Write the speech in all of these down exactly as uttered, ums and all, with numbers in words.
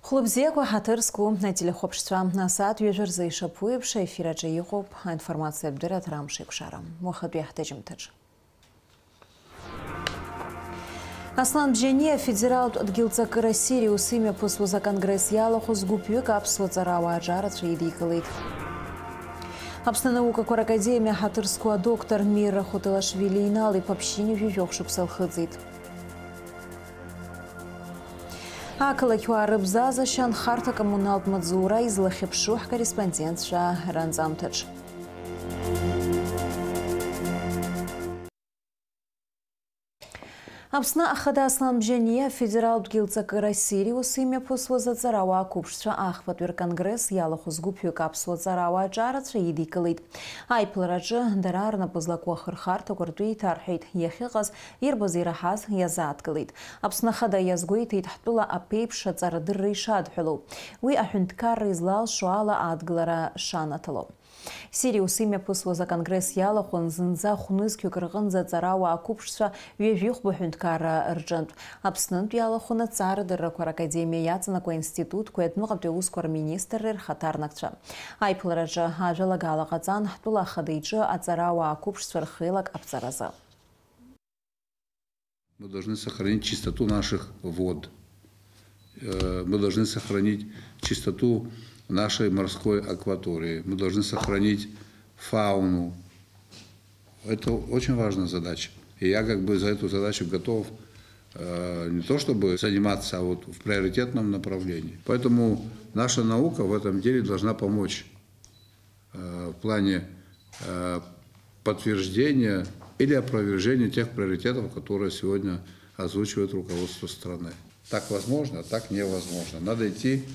Хәлыбзиақәа, ҳаҭыр зқәу ателехәаԥшцәа, асааҭ ҩажәа рзы ишаԥу еиԥш, аефир аҿы иҟоуп аинформациатә дырраҭара Амшеикәшара. Уахатәи ҳҭыжьымҭаҿы. Аслан Бжьаниа афедералтә дгьылҵакыра Сириус имҩаԥысуаз аконгресс иалахәыз гәыԥҩык аԥсуа ҵарауаа аҿарацәа идикылеит. Аԥсны анаукақәа ракадемиа ҳаҭыр зқәу адоктор Мирра Хутылашвили Инал-иԥа ԥшьынҩажәи жәохә шықәса лхыҵит. Ақалақьуаа рыбзазашьа анхарҭа-коммуналтә маҵзура излахьыԥшу ҳкорреспондентцәа ранҵамҭаҿ. Аԥсны Ахада Аслан Бжьаниа афедералтә дгьылҵакыра Сириус имҩаԥысуаз аҵарауаа қәыԥшцәа ахԥатәи рконгресс иалахәыз гәыԥҩык аԥсуа ҵарауаа аҿарацәа идикылеит. Аиԥылараҿы дара рнапы злаку ахырхарҭақәа ртәы еиҭарҳәеит, иахьыҟаз, ирбаз, ираҳаз иазааҭгылеит. Аԥсны Ахада иазгәеиҭеит ҳтәыла аԥеиԥш аҵарадырра ишадҳәалоу, уи аҳәынҭқарра излалшо ала адгылара шанаҭало. Сириус имҩаԥысуаз аконгресс иалахәын зынӡа хә-нызқьҩык рҟынӡа аҵарауаа қәыԥшцәа ҩажәихәба ҳәынҭқарра рҿынтә. Аԥснынтә иалахәын аҭҵаарадыррақәа ракадемиа иаҵанакуа аинститутқәеи адәныҟатәи аусқәа рминистрреи рхаҭарнакцәа. Аиԥылараҿы ажәалагала ҟаҵан ҳтәыла ахада иҿы аҵарауаа қәыԥшцәа рхеилак аԥҵаразы. Мы должны сохранить чистоту наших вод. Э, мы должны сохранить чистоту нашей морской акватории. Мы должны сохранить фауну. Это очень важная задача. И я как бы за эту задачу готов, э, не то чтобы заниматься, а вот в приоритетном направлении. Поэтому наша наука в этом деле должна помочь, э, в плане, э, подтверждения или опровержения тех приоритетов, которые сегодня озвучивает руководство страны. Так возможно, а так невозможно. Надо идти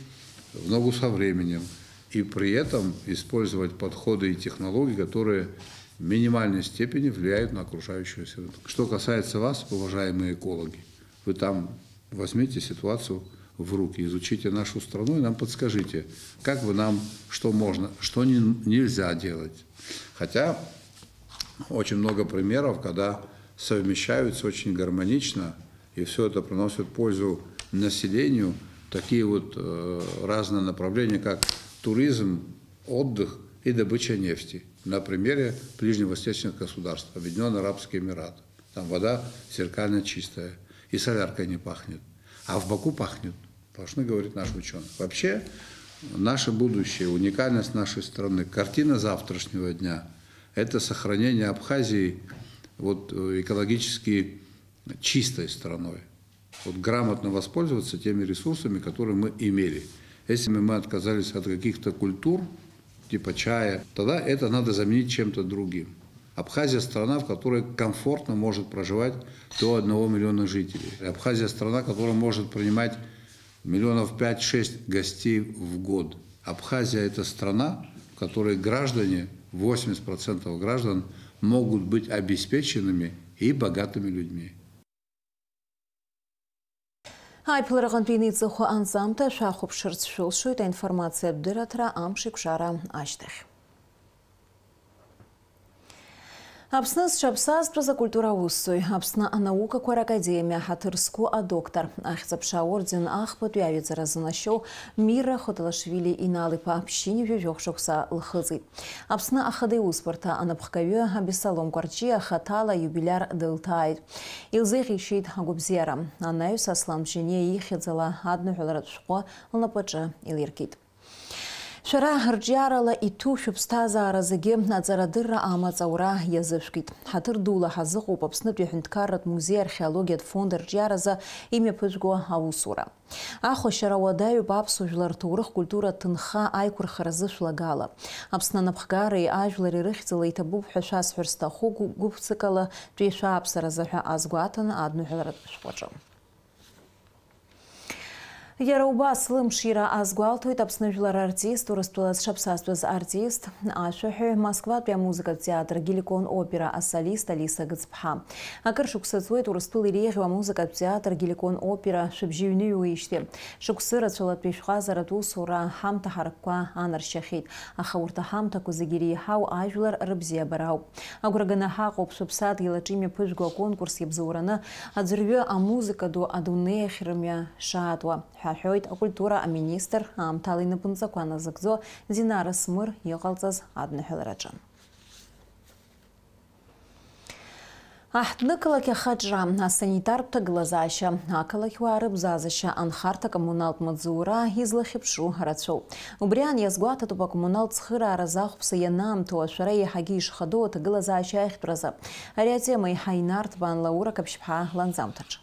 в ногу со временем и при этом использовать подходы и технологии, которые в минимальной степени влияют на окружающую среду. Что касается вас, уважаемые экологи, вы там возьмите ситуацию в руки, изучите нашу страну и нам подскажите, как бы нам, что можно, что не, нельзя делать. Хотя очень много примеров, когда совмещаются очень гармонично, и всё это приносит пользу населению, такие вот, э, разные направления, как туризм, отдых и добыча нефти. На примере ближневосточных государств, Объединённые Арабские Эмираты. Там вода зеркально чистая, и соляркой не пахнет. А в Баку пахнет. Должны говорить наши учёные. Вообще, наше будущее, уникальность нашей страны, картина завтрашнего дня — это сохранение Абхазии вот, э, экологически чистой страной. Вот грамотно воспользоваться теми ресурсами, которые мы имели. Если мы, мы отказались от каких-то культур, типа чая, тогда это надо заменить чем-то другим. Абхазия — страна, в которой комфортно может проживать до одного миллиона жителей. Абхазия — страна, которая может принимать миллионов пять-шесть гостей в год. Абхазия — это страна, в которой граждане, восемьдесят процентов граждан, могут быть обеспеченными и богатыми людьми. Аиԥылараҟынтәи инеиҵыху анҵамҭа шәахәаԥшырц шәылшоит аинформациатә дырраҭара амш еиқәшара ашьҭахь. Аԥсны зҽаԥсазтәыз акультура аусзуҩ, Аԥсны анаукақәа ракадемиа ҳаҭыр зқәу адоктор, Ахьӡ-аԥша аорден ахԥатәи аҩаӡара зынашьоу Мира Хутылашвили Инал-иԥа ԥшьынҩажәи жәохә шықәса лхыҵит. Аԥсны Ахада иусбарҭа анапхгаҩы Абессалом Кәарҷиа хаҭала аиубилиар дылҭааит. Илзеиӷьеишьеит агәабзиара. Анаҩс Аслан Бжьаниа ихьӡала адныҳәаларатә шәҟәы лнапаҿы илиркит. Шәара рҿиарала иҭәу шәыԥсҭазаара зегьы аҵарадырра амаҵ аура иазышәкит. Ҳаҭыр дула ҳазыҟоуп Аԥснытәи аҳәынҭқарратә музеи археологиатә фонд арҿиаразы имҩаԥыжәго аусура. Ахәашьара уадаҩуп аԥсуа жәлар рҭоурых-культура ҭынха аиқәырхара зышәлагала. Аԥсны анапхгареи ажәлари рыхьӡала иҭабуп ҳәа шәасҳәар сҭахуп гәыԥ-, гәыԥ-ҵыкала тәи шәааԥсаразы ҳәа азгәаҭаны адныҳәаларатә шәҟәаҿы. Иара убас лымшира азгәалҭоит Аԥсны жәлар артист, Урыстәыла зҽаԥсазтәыз артист, ашәаҳәаҩ, Москватәи амузыкатә театр Геликон опера асолист Алиса Гыцԥҳа. Акыр шықәса ҵуеит Урыстәыла иреиӷьу амузыкатә театр Геликон опера шәыбжьы ҩныҩуеижьҭеи. Шықәсы рацәала тәи шәҟазаратә усура ҳамҭа ҳаракқәа анаршьахьеит, аха урҭ аҳамҭақәа зегьы иреиҳау ажәлар рыбзиабара ауп. Агәра ганы ҳаҟоуп шәыԥсадгьыл аҿы имҩаԥыжәго аконкурс иабзоураны аӡәырҩы амузыка ду адунеи ахь рымҩа шаатуа. ҳәа аҳәоит акультура аминистр аамҭала инапынҵақәа назыгӡо Зинара Смыр иҟалҵаз адныҳәалараҿы. Аҳҭнықалақь ахаҿра, асанитартә ҭагылазаашьа, ақалақьуаа рыбзазашьа, анхарҭа-коммуналтә маҵзура излахьыԥшу рацәоуп. Убри аан иазгәаҭатәуп акоммуналтә цхыраара захәаԥса ианаамҭоу ашәара еиҳагьы ишхадоу аҭагылазаашьа ахьтәразы. Ари атема еиҳа инарҭбаан Лаура Қаԥшьԥҳа ланҵамҭаҿы.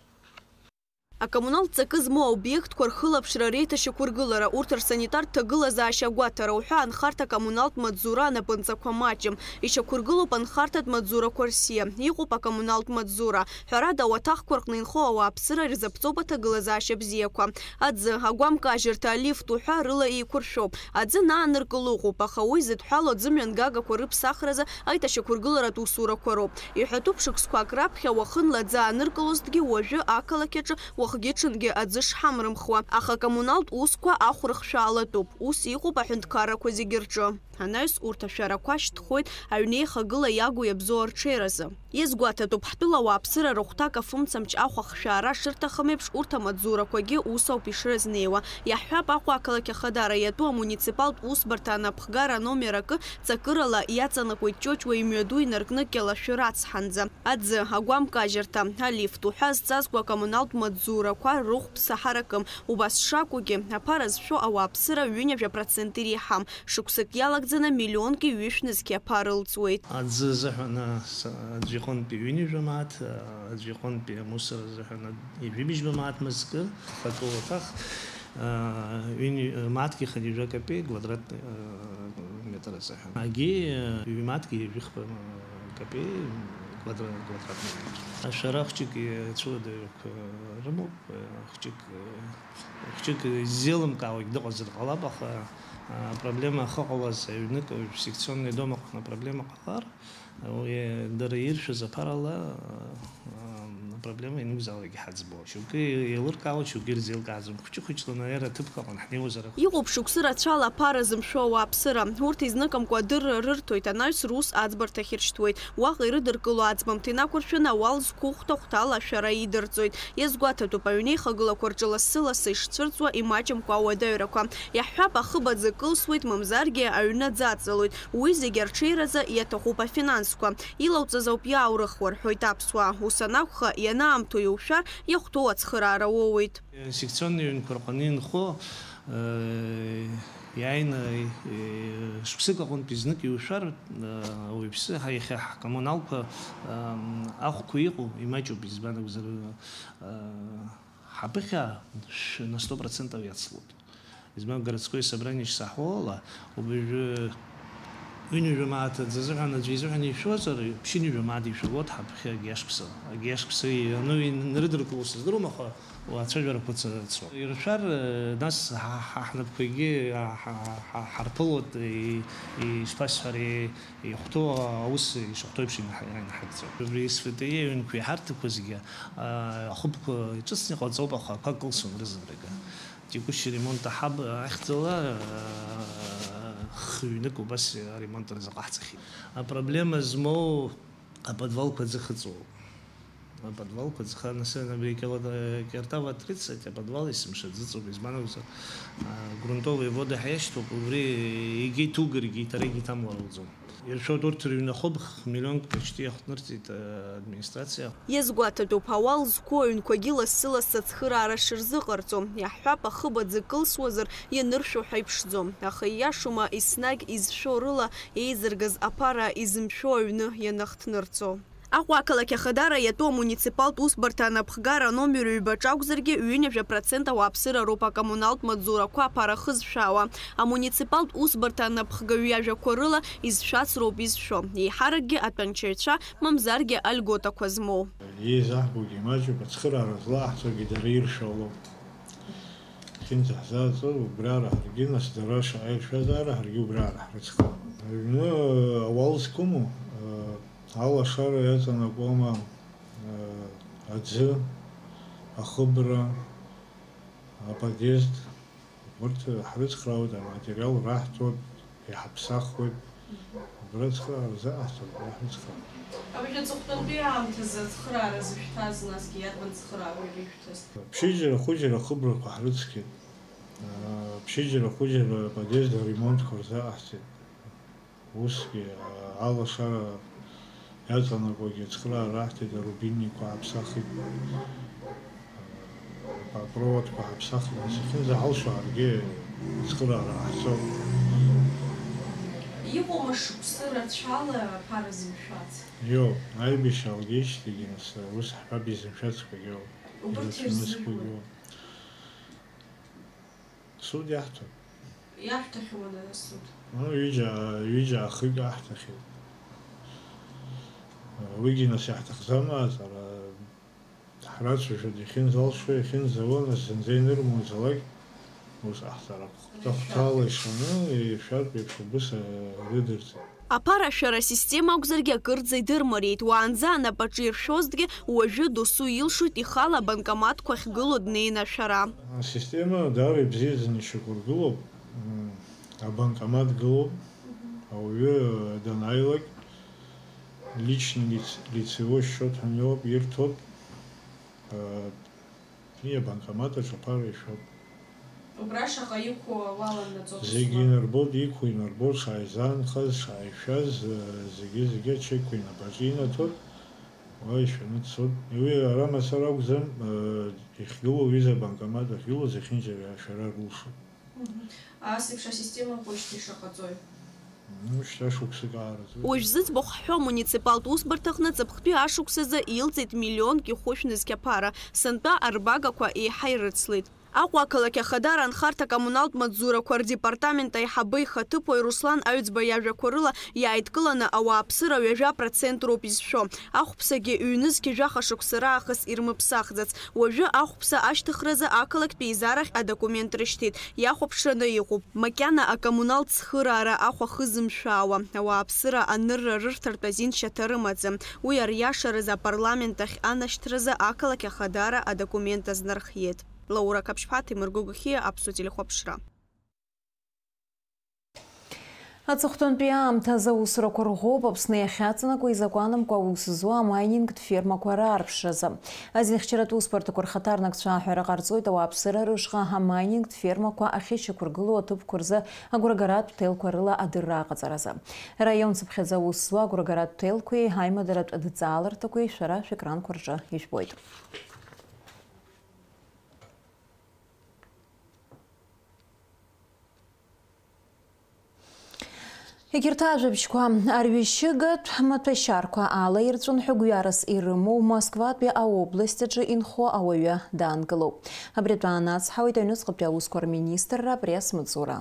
Акоммуналтә ҵакы змоу аобиектқәа рхылаԥшра, реиҭашьақәыргылара, урҭ рсанитартә ҭагылазаашьа агәаҭара уҳәа анхарҭа-коммуналтә маҵзура анапынҵақәа маҷым. Ишьақәыргылоуп анхарҭатә маҵзурақәа рсиа. Иҟоуп акоммуналтә маҵзура. Ҳәарада, ауаҭахқәа рҟны инхо ауааԥсыра ирзаԥҵоуп аҭагылазаашьа бзиақәа. Аӡы, агәамкажьырҭа, алифт уҳәа рыла еиқәыршәоуп. Аӡы нааныркыло ыҟоуп, аха уи зыдҳәало аӡы мҩангагақәа рыԥсахразы аиҭашьақәыргыларатә усурақәа роуп. Иҳәатәуп, шықәсқәак раԥхьа уахынла аӡы ааныркылозҭгьы, уажәы ақалақь аҿы уахгьы-ҽынгьы аӡы шҳамрымхуа. Аха акоммуналтә усқәа ахә рыхшәаалатәуп. Ус иҟоуп аҳәынҭқаррақәа зегьы рҿы. Анаҩс урҭ ашәарақәа шьҭхоит аҩнеихагыла иагу иабзоу арҽеиразы. Иазгәаҭатәуп, ҳтәыла ауааԥсыра рыхәҭак афымцамч ахә ахшәаара шырҭахым еиԥш, урҭ амаҵзурақәагьы ус ауп ишрызнеиуа. Иаҳҳәап, Аҟәа ақалақь ахадара иатәу амуниципалтә усбарҭа анапхгара аномер акы ҵакырала иаҵанакуеит Ҷоҷуа имҩаду инаркны Кьалашәыр ацҳанӡа. Аӡы, агәамкажьырҭа, алифт уҳәа зҵазкуа акоммуналтә маҵзурақәа рыхәԥса ҳаракым, убас шакәугьы, аԥара зшәо ауааԥсыра ҩынҩажәа процент иреиҳам. Шықәсык иалагӡаны миллионки ҩышә нызқьи аԥара ылҵуеит. Аӡы азыҳәан, а, с-, аӡәы иҟынтәи ҩынҩажәа мааҭ, а, аӡәы иҟынтәи амусор азыҳәан ад-, ҩажәибжьба мааҭ мызкы, ахатәы уаҭах, а, ҩынҩ-, мааҭк ихынҩажәа капеи квадратный, а, метр азыҳәан. Агьи, а, ҩ-мааҭк ҩажәихԥа, а, капеи квадра-, квадратный метр. Ашәара хәҷык ицәыуадаҩрақәа рымоуп, а, хәҷык, а, хәҷык изеилымкаауагь дыҟазар ҟалап, аха, а, проблема ахьыҟалаз аҩнык, уажә секционный дом аҟны апроблема ҟалар, уи дара иршәыз аԥарала, а, апроблема ианакәзаалакгьы ҳаӡбо. Шьоукы еилыркаауеит, шьоукы ирзеилкааӡом. Хәҷы-хәыҷла, наверное, ҭыԥк аҟны ҳнеиуазар акәхап. Иҟоуп шықәсыра ацәала аԥара зымшәо ауааԥсыра. Урҭ изныкымкәа адырра рырҭоит, анаҩс рус аӡбарҭахь иршьҭуеит. Уаҟа ирыдыркыло аӡбамҭа инақәыршәаны ауал зқәу хәҭа-хәҭала ашәара идырҵоит. Иазгәаҭатәуп, аҩнеихагылақәа рҿы лассы-лассы ишцәырҵуа имаҷымкәа ауадаҩрақәа. Иаҳҳәап, ахыб аӡы кылсуеит, мамзаргьы аҩны аӡы аҵалоит. Уи зегьы арҽеиразы иаҭахуп афинансқәа. Илауҵаз ауп иааурыхуа, рҳәоит аԥсуаа. Ус анакәха, ианаамҭоу иушәар, иахәҭоу ацхыраара уоуеит. Секционный ҩнқәа рҟны инхо, э, иааины, э, шықәсык аҟынтә изнык иушәар, э, ауаҩԥсы, ҳа иахьа ҳкоммуналқәа, э, ахәқәа иҟоу имаҷуп, избан акәзар, э, ҳаԥыхьа шә-, на сто процентов иацлоит. Избан городское собрание шсаҳәо ала, уажәы ҩынҩажәа мааҭ аӡы азыҳәан аӡәы изыҳәан ишәозар, ԥшьынҩажәа мааҭ ишәалоит ҳаԥхьа агьиашԥса. Агьиашԥса иану инрыдыркыло сыздыруам, аха уи ацәажәарақәа ц-, цо. Иршәар, э, нас ҳа, ҳа ҳнапқәагьы, ҳа, ҳа, ҳа, ҳарԥылоит, и-, ишԥасҳәари, ихәҭоу аус ишахәҭоу еиԥш инаҳ-, инаҳагӡом. Убри СВТЕ аҩнқәеи ҳарҭқәа зегьы, а, ахәыԥқәа иҿыцны иҟаҵоуп, аха ақәа кылсуан рызынтәык. Текущий ремонт аҳаб-, ахьӡала, а, хҩнык убас аремонт рзыҟаҳҵахьеит. Апроблема змоу аподвалқәа ӡыхыҵуоуп. Аподвалқәа ӡха, нас, абри Кьала-, Кьартава тридцать аподвал есымша ӡыҵоуп, избан акәзар, а, грунтовые воды ҳиашьҭоуп, убри егьа иҭугаргьы, иҭарагьы иҭамлар ауӡом. Иршәоит, урҭ рыҩны ахәыб миллионк почти иахҭнырҵеит, а, администрациа. Иазгәаҭатәуп, ауал зқәу аҩнқәагьы лассы-лассы ацхыраара шырзыҟарҵо. Иаҳҳәап, ахыб аӡы кылсуазар, ианыршәо ҳәа иԥшӡом. Аха ииашоума, еснагь изшәо рыла еизыргаз аԥара изымшәо аҩны ианахҭнырҵо? Аҟәа ақалақь ахадара иатәу амуниципалтә усбарҭа анапхгара аномер ҩба аҿы акәзаргьы, ҩынҩажәа процент ауааԥсыра роуп акоммуналтә маҵзурақәа аԥара хызшәаауа. Амуниципалтә усбарҭа анапхгаҩ иажәақәа рыла, изшәац роуп изшәо, еиҳаракгьы атәанчаҩцәа, мамзаргьы альготақәа змоу. Еизаҳгогьы маҷуп, ацхыраара злаҳҵогьы дара иршәалоуп. Хьынӡа ҳзааӡо убрара ҳаргьы, нас дара шаҟа иршәазаара ҳаргьы убрара ҳрыцхраауан. Аҩны ауал зқәыму, э, алашара иаҵанакуама, э, аӡы, ахыбра, аподъезд, урҭ ҳрыцхраауеит, аматериал раҳҭоит, иҳаԥсахуеит. Убра ацхыраара рзаҟаҳҵоит, уаҳа ацхыраара. Абыржәы аҵыхәтәантәи аамҭазы ацхыраара зышәҭаз, насгьы иарбан цхыраарақәеи шәҭаз? Ԥшьыжьра, хәыжьра ахыбрақәа ҳрыцқьеит. Ԥшьыжьра, хәыжьра аподъезд аремонтқәа рзаҟаҳҵеит. Усгьы алашара иаҵанакуагьы ацхыраара аҳҭеит, арубильникқәа ааԥсахит, апроводқәа ааԥсахит, нас иахьынӡаҳалшо ҳаргьы ацхыраара ҟаҳҵоит. Иҟоума шықәсы рацәала аԥара зымшәац? Иоуп, аибашьра алгеижьҭеигьы нас ус ҳҳәап, изымшәацқәагьы ыҟоуп. Убырҭ ирзырҳәоит. Ирацәаны зқәагьы ыҟоуп. Суд иаҳҭоит. Иаҳҭахьоу ана асуд? Ну, ҩыџьа, ҩыџьа ахҩык аҳҭахьеит. Уигьы нас иаҳҭахӡама аҵара? Ҳрацәажәоит, иахьынӡалшо, иахьынӡауа, нас зынӡа инырмуӡалак, ус ҟаҳҵар акәхап. Ахәҭала ишаны, ишәартә еиԥш убыс рыдырҵеит. Аԥарашәара асистема акәзаргьы акырӡа идырмариеит. Уаанӡа анапаҿы иршәозҭгьы, уажәы досу илшоит ихала абанкоматқәа ахьгылоу днеины ашәара. Асистема даара ибзиаӡаны ишьақәыргылоуп. М, абанкомат гылоуп. Ауаҩы данааилак, личный лиц-, лицевой счет ҳәа иоуп, ирҭоит. Э, и абанкомат аҿы аԥара ишәоит. Убра шаҟа иқәу уаланнаҵоит. Зегьы усҟан инарбоит, иқәу инарбоит, шааизаанхаз, шааишәаз, э, зегьы, зегьы ачекқәа инапаҿы инаҭоит, уа ишәаны дцоит. Уи ара мацара акәӡам, э, иахьгылоу ҩыза абанкомат ахьгылоу зехьынџьара ашәара рылшоит. Мгм. Ас еиԥш асистема ыҟоижьҭеи шаҟаҵои? Ну, шьҭа шықәсык аараӡоит. Уажә зыӡбахә ҳҳәо, амуниципалтә усбарҭаҟны ҵыԥхтәи ашықәсазы илҵит миллионк ихәышә нызқьаԥара, сынтәа арбагақәа еиҳа ирыцлеит. Аҟәа ақалақь Ахадара анхарҭа коммуналтә маҵзурақәа рдепартамент аиҳабы ихаҭыԥуаҩ Руслан Аҩӡба иажәақәа рыла, иааидкыланы ауааԥсыра ҩажәа процент роуп изшәо. Ахәԥсагьы ҩнызқьи жәаха шықәса раахыс ирмыԥсахӡац. Уажәы ахәԥса ашьҭыхразы ақалақьтә еизарахь адокумент рышьҭит, иахәаԥшраны иҟоуп. Макьана акоммуналтә цхыраара ахә ахы зымшәаауа, ауааԥсыра анырра рырҭартә азин шьаҭа рымаӡам. Уи ариашараз апарламент ахь анашьҭразы ақалақь Ахадара адокумент азнархиеит. Лаура Қаԥшьԥа, Ҭемыр Гогохиа, Аԥсуа телехәаԥшра. Аҵыхәтәантәи аамҭазы аусурақәа рӷәӷәоуп Аԥсны иахьаҵанакуа изакәанамкәа аус зуа амайнингтә фермақәа раарԥшразы. Азинхьчаратә усбарҭақәа рхаҭарнакцәа аҳәара ҟарҵоит ауааԥсыра рышҟа амайнингтә фермақәа ахьышьақәыргылоу аҭыԥқәа рзы агәрагаратә ҭелқәа рыла адырра аҟаҵаразы. Раион цыԥхьаӡа аус зуа агәрагаратә ҭелқәеи аимадаратә адҵааларҭақәеи шәара шәекранқәа рҿы ижәбоит. Егьырҭ ажәабжьқәа, арҩышьыгатә маҭәашьарқәа алаирҵәон ҳәа гәҩарас ирымоу Москватәи аобласт аҿы инхо ауаҩы даанкылоуп. Абри атәы аанацҳауеит аҩныҵҟатәи аусқәа рминистрра апресс-маҵзура.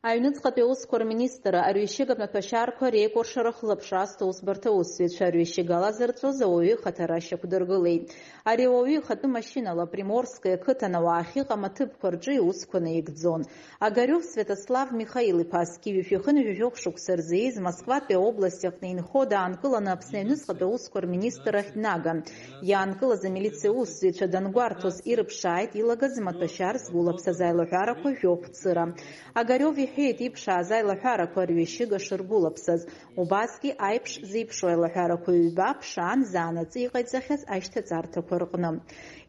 Аҩныҵҟатәи аусқәа рминистрра арҩышьыгатә маҭәашьарқәа реикәыршара ахылаԥшра азҭо аусбарҭа аусзуҩцәа арҩышьыга алазырҵәоз ауаҩы ихаҭара шьақәдыргылеит. Ари ауаҩы ихатәы машьынала Приморское қыҭан ауаа ахьыҟам аҭыԥқәа рҿы иусқәа наигӡон. Огариов Свиатослав Михаил-иԥа зқьи жәшәи хынҩажәи жәохә шықәса рзы ииз Москватәи аобласть аҟны инхо даанкыланы Аԥсны аҩныҵҟатәи аусқәа рминистр ахь днаган. Иаанкылаз амилициа усзуҩцәа дангәарҭоз ирыԥшааит илагаз маҭәашьар згәылаԥсаз аилаҳәарақәа жәохә цыра. Огариов иҳәеит, иԥшааз аилаҳәарақәа арҩышьыга шыргәылаԥсаз. Убасгьы аиԥш зеиԥшу аилаҳәарақәа ҩба ԥшаан заанаҵы иҟаиҵахьаз ашьҭаҵарҭақәа рҟны.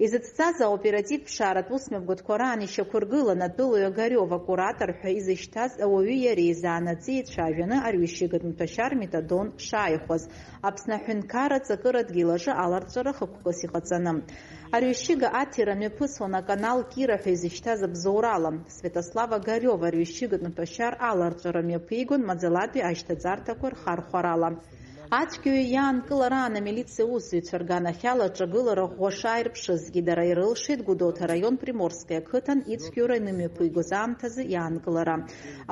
Изыцҵаз аоператив ԥшааратә усмҩаԥгатәқәа раан ишьақәыргылан атәылаҩ Огариов акуратор ҳәа изышьҭаз ауаҩи иареи заанаҵы еицәажәаны арҩышьыгатә маҭәашьар метадон шааихәаз, Аԥсны аҳәынҭқарра аҵакыра адгьыл аҿы аларҵәара хықәкыс иҟаҵаны. Арҩышьыга аҭира мҩаԥысуан аканал Кира ҳәа изышьҭаз абзоурала. Свиатослав Огариов арҩышьыгатә маҭәашьар аларҵәара мҩаԥигон маӡалатәи ашьҭаҵарҭақәа рхархәарала. Ацәгьаҩы иаанкылараан амилициа усзуҩцәа рганахьала аҿагылара ӷәӷәа шааирԥшызгьы, дара ирылшеит Гәдоуҭа араион Приморское ақыҭан ицәгьоура инымҩаԥигоз аамҭазы иаанкылара.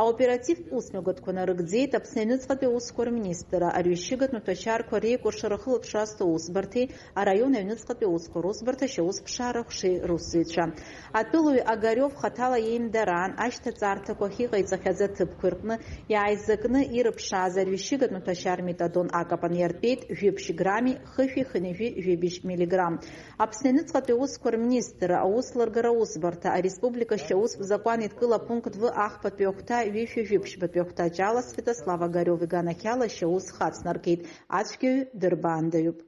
Аоперативтә усмҩаԥгатәқәа нарыгӡеит Аԥсны аҩныҵҟатәи аусқәа рминистрра, арҩышьыгатә маҭәашьарқәа реикәыршара ахылаԥшра азҭо аусбарҭеи араион аҩныҵҟатәи аусқәа русбарҭа ашьаусԥшаара аҟәшеи русзуҩцәа. Атәылаҩ Огариов хаҭала иеимдараан ашьҭаҵарҭақәа ахьыҟаиҵахьаз аҭыԥқәа рҟны иааизакны ирыԥшааз арҩышьыгатә маҭәашьар метадон Акапан иартәеит жәиԥшь грамми хышәи хынҩажәи жәибжь миллиграмм. Аԥсны аҩныҵҟатәи аусқәа рминистрра аус лыргара аусбарҭа ареспублика ашьаустә закәан еидкыла апункт В ахԥатәи ахәҭа ҩышәи жәиԥшьбатәи ахәҭаҷ ала Свиатослав Огариов иганахьала ашьаус хацнаркит, ацәгьаҩ дырбаандаҩуп.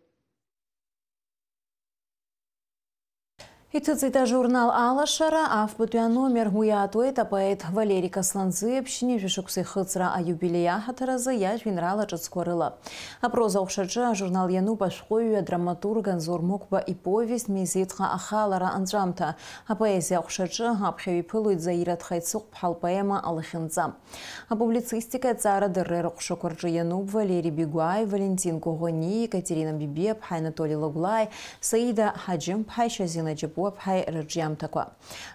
Иҭыҵит ажурнал Алашара афбатәи аномер. Уи иаатуеит апоет Валери Касланӡы иԥшьни жәашықәса ихыҵра аиубилеи аҳаҭыр азы иажәеинраала ҿыцқәа рыла. Апроза аҟәшаҿы ажурнал иануп ашәҟәыҩҩы, адраматург Анзор Мықәба иповест Мезеҭҟа ахалара анҵәамҭа. Апоезиа аҟәшаҿы аԥхьаҩ иԥылоит Заира Тхаицыҟәԥҳа лпоема Алахьынҵа. Апублицистика аҭҵаарадырреи рыҟәшақәа рҿы иануп Валери Бигәааи, Валентин Коӷониеи, Екатерина Бибиаԥҳаи, Анатоли Лагәлааи, Саида Ҳаџьымԥҳаи Шьазина Џьапуаԥҳаи рырҿиамҭақәа.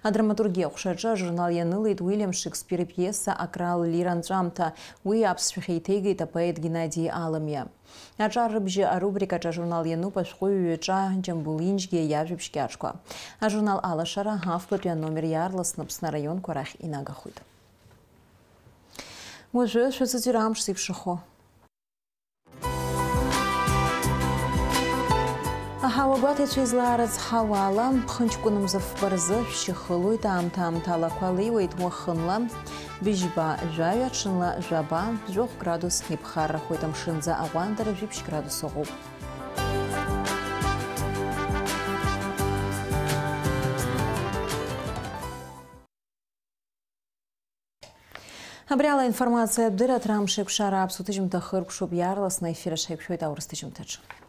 Адраматургиа аҟәшаҿы ажурнал ианылеит Уильям Шекспир ипиеса Акрал лира анҵәамҭа. Уи аԥсшәахь еиҭеигеит апоет Геннади Аламиа. Аҿар рыбжьы арубрикаҿы ажурнал иануп ашәҟәыҩҩы Ҿа Џьамбулинџьгиа иажәабжь кьаҿқәа. Ажурнал Алашара афбатәи аномер иаарласны Аԥсны араионқәа рахь инагахоит. Уажәы шәыцәыӡыр амш зеиԥшрахо. Аҳауа гәаҭацәа излаарыцҳауа ала, ԥхынҷкәын мза фба рзы шәшьы хылоит, аамҭа-аамҭала ақәа леиуеит, уахынла быжьба, жәаҩа, ҽынла жәаба, жәохә градус иԥхаррахоит, амшынӡа аҟәандара жәиԥшь градус ыҟоуп. Абри ала аинформациатә дырраҭара Амш еиқәшара аԥсуа ҭыжьымҭа хыркәшоуп, иаарласны аефир аҿы ҳаиқәшәоит аурыс ҭыжьымҭаҿы.